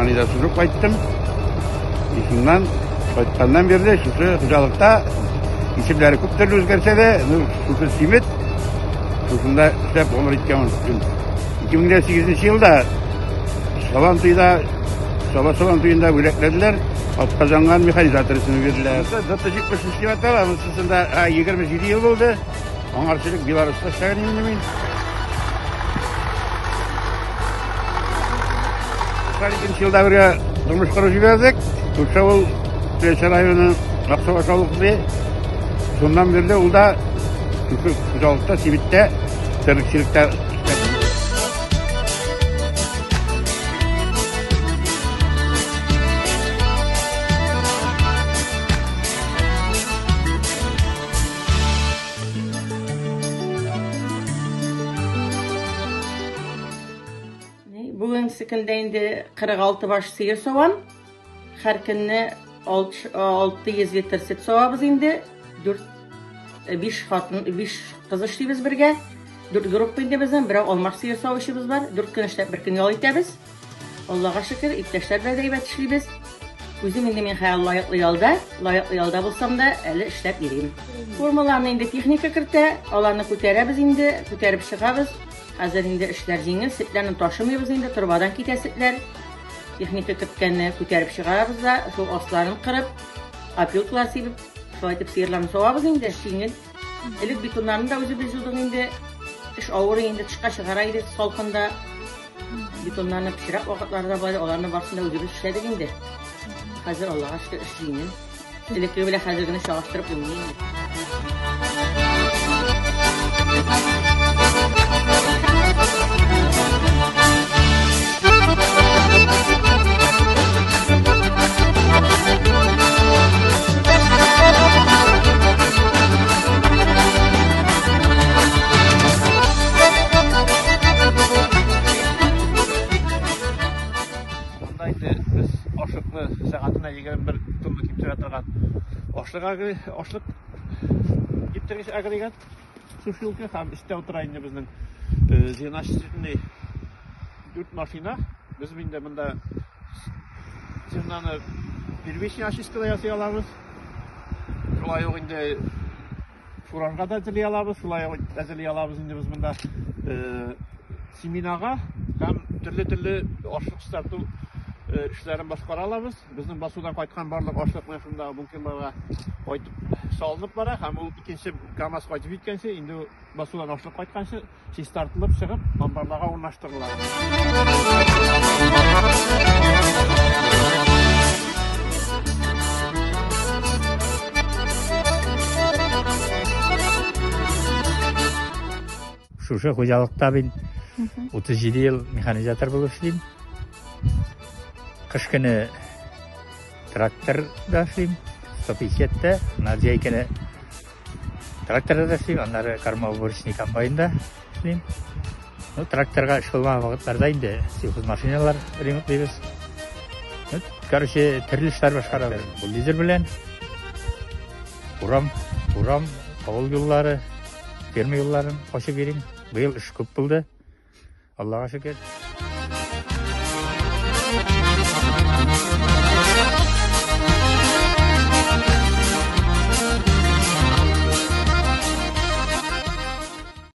Германиядә служып кайттым. И шуннан кайтканнан бирле шушы хуҗалыкта исемнәре күп төрле үзгәрсә дә, ну, шушы Симет, шушында эшләп гомер иткән 2008 елда Сабан туйда, Саба Сабан туенда бүләкләделәр, атказанган механизатор исеме бирделәр. ДТ-73 дип атала, монысында 27 ел булды. Аңарчы элек Беларуста эшләгән инде мин. 92 елда бергә тормыш корып җибәрдек. Күрше авыл Теләче районы Аксабаш авылы кызы. Шуннан бирле ул да шушы хуҗалыкта, Сибиттә, терлекчелектә Бүгенге көндә инде 46 баш сыер савам. Һәр көнне 600 литр сөт савабыз инде. 4 5 хатын, 5 кыз эшлибез бергә. 4 группа инде безнең, берәү алмаш сыер савучыбыз бар. 4 көн эшләп, бер көн ял итәбез. Аллага шөкер, иптәшләр белән дә әйбәт эшлибез. Үзем инде мин хәзер лаеклы ялда, лаеклы ялда булсам да, әле эшләп йөрим. Формаларны инде техника кертә, аларны күтәрәбез инде, күтәреп чыгабыз. Хәзер инде эшләр җиңел, сөтләрне ташымыйбыз инде, торбадан китә сөтләр. Техника керткәнне күтәреп чыгарабыз да, шул асларын кырып, опилкалар сибеп, шулай итеп сыерларны савабыз инде, җиңел. Элек бетоннарны да үзебез юдык инде. Эш авыр инде, тышка чыгара идек салкында. Бетоннарны пычрак вакытларда бар, аларны барысын да үзебез эшләдек инде. Хәзер Аллага шөкер, эш җиңел. Элеккеге белән хәзергене чагыштырып булмый инде. Монда инде без ашлыкны сәгатенә 21 тонна киптерә торган ашлык ашлык киптергеч агрегат сушилка һәм өстә утыра инде безнең э, зерночистительный дүрт машина. Без инде монда зернаны первичный очистка да ясый алабыз. Шулай ук инде фуражга да әзерли алабыз, шулай ук әзерли алабыз инде без монда э, семинага һәм төрле-төрле ашлык чистарту э, эшләрен башкара алабыз. Безнең басудан кайткан барлык ашлык менә шунда бункерларга кайтып салынып бара һәм ул икенче КАМАЗ кайтып җиткәнче инде басудан ашлык кайтканчы чистартылып чыгып амбарларга урнаштырыла. Шушы хуҗалыкта мин 37 ел механизатор булып эшлим. Кыш көне тракторда эшлим, 150-тә, аннары җәй көне тракторда да эшлим, аннары кормоуборочный комбайнда эшлим. Ну, тракторга эш булмаган вакытларда инде сельхозмашиналар ремонтлыйбыз. Ну, короче, төрле эшләр башкарабыз. Бульдозер белән урам, урам, авыл юллары, ферма юлларын ачып йөрим. Быел эш күп булды. Аллага шөкер.